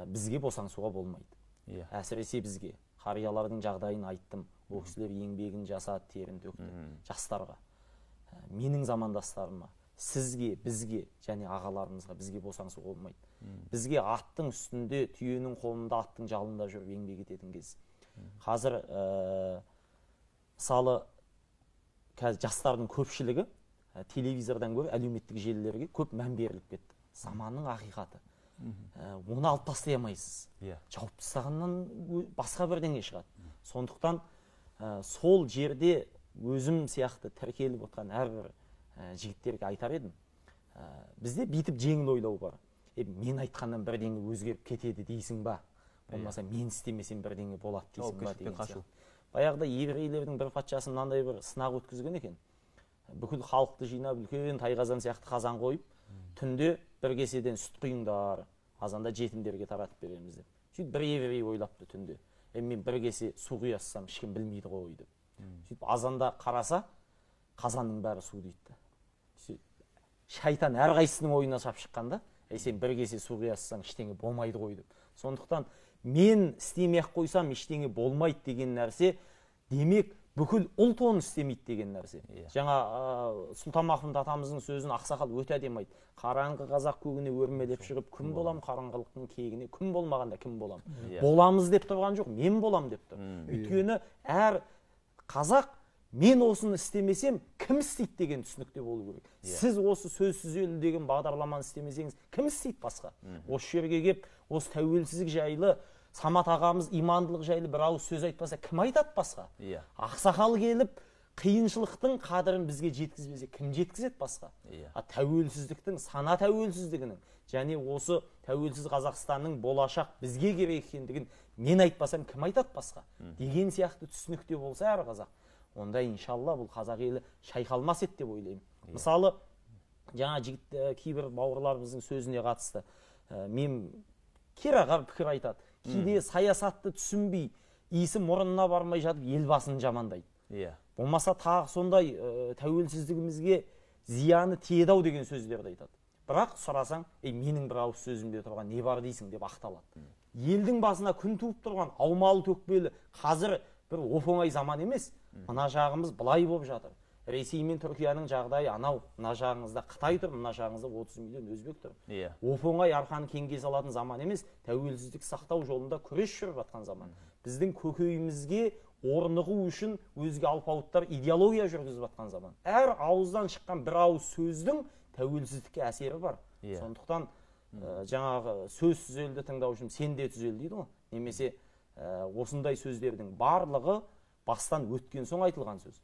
Бізге босаңсуға болмайды. Иә. Әсіресе бізге. Қариялардың жағдайын айттым. Ол кісілер еңбегін жасады, терін төкті. Жастарға, менің замандастарыма, сізге, бізге және ағаларымызға, бізге босаңсуға болмайды. Бізге аттың үстінде, түйенің қолында, аттың жалында жүріп еңбек ететін кез. Қазір, мысалы, қазір жастардың көпшілігі телевизордан гөрі әлеуметтік желілерге көп мән беріліп кетті. Заманның ақиқаты. Оны алып тастай алмайсыз. Иә. Жауып тастағаннан басқа бірдеңе шығады. Сондықтан сол жерде өзім сияқты тіркеліп отқан әрбір жігіттерге айтар едім. Бізде бүйтіп жеңіл ойлау бар. Мен айтқаннан бірдеңе өзгеріп кетеді дейсің ба? Болмаса мен істемесем бірдеңе болады дейсің ба деген сияқты. Баяғыда еврейлердің бір патшасы мынандай бір сынақ өткізген екен. Бүкіл халықты жинап, үлкен тайқазан сияқты қазан қойып, түнде бір кеседен сүт құйыңдар, азанда жетімдерге таратып береміз деп. Сөйтіп бір еврей ойлапты түнде. Мен бір кесе су құя салсам ешкім білмейді ғой деп. Сөйтіп азанда қараса, қазанның бәрі су дейді. Сөйтіп шайтан әрқайсысының ойына шап шыққанда, сен бір кесе су құя салсаң ештеңе болмайды ғой деп. Сондықтан мен істемей ақ қойсам ештеңе болмайды деген нәрсе, демек бүкіл ұлт оны істемейді деген нәрсе. Жаңа Сұлтанмахмұт атамыздың сөзін ақсақал өте әдемі айтты. Қараңғы қазақ көгіне өрмелеп шығып, күн болам, қараңғылықтың кегіне күн болмағанда кім болам? Боламыз деп тұрған жоқ, мен болам деп тұр. Өйткені әр қазақ мен осыны істемесем кім істейді деген түсінікте болу керек. Сіз осы сөз түзелді деген бағдарламаны істемесеңіз кім істейді басқа? Осы жерге кеп, осы тәуелсіздік жайлы Самат ағамыз имандылық жайлы бір ауыз сөз айтпаса кім айтады басқа? Ақсақал келіп қиыншылықтың қадірін бізге жеткізбесе кім жеткізеді басқа? А тәуелсіздіктің, сана тәуелсіздігінің және осы тәуелсіз Қазақстанның болашақ бізге керек екендігін мен айтпасам кім айтады басқа? Деген сияқты түсінікте болса әр қазақ, онда иншалла бұл қазақ елі шайқалмас еді деп ойлаймын. Мысалы, жаңа жігіт, кейбір бауырларымыздың сөзіне қатысты, мен кереғар пікір айтады. Кейде саясатты түсінбей, иісі мұрнына бармай жатып елбасын жамандайды. Болмаса тағы сондай тәуелсіздігімізге зияны тиеді ау деген сөздерді айтады. Бірақ сұрасаң, менің бір ауыз сөзімде тұрған не бар дейсің деп ақталады. Елдің басына күн туып тұрған аумалы төкпелі қазір бір оп-оңай заман емес. Мына жағымыз былай болып жатыр. Ресей мен Түркияның жағдайы анау, мына жағыңызда Қытай тұр, мына жағыңызда 30 миллион өзбек тұр. Оп-оңай арқаны кеңге салатын заман емес, тәуелсіздік сақтау жолында күрес жүріп жатқан заман. Біздің көкейімізге орнығу үшін өзге алпауыттар идеология жүргізіп жатқан заман. Әр ауыздан шыққан бір ауыз сөздің тәуелсіздікке әсері бар. Сондықтан жаңағы сөз түзелді тыңдаушым, сен де түзел дейді ғой. Немесе осындай сөздердің барлығы бастан өткен соң айтылған сөз.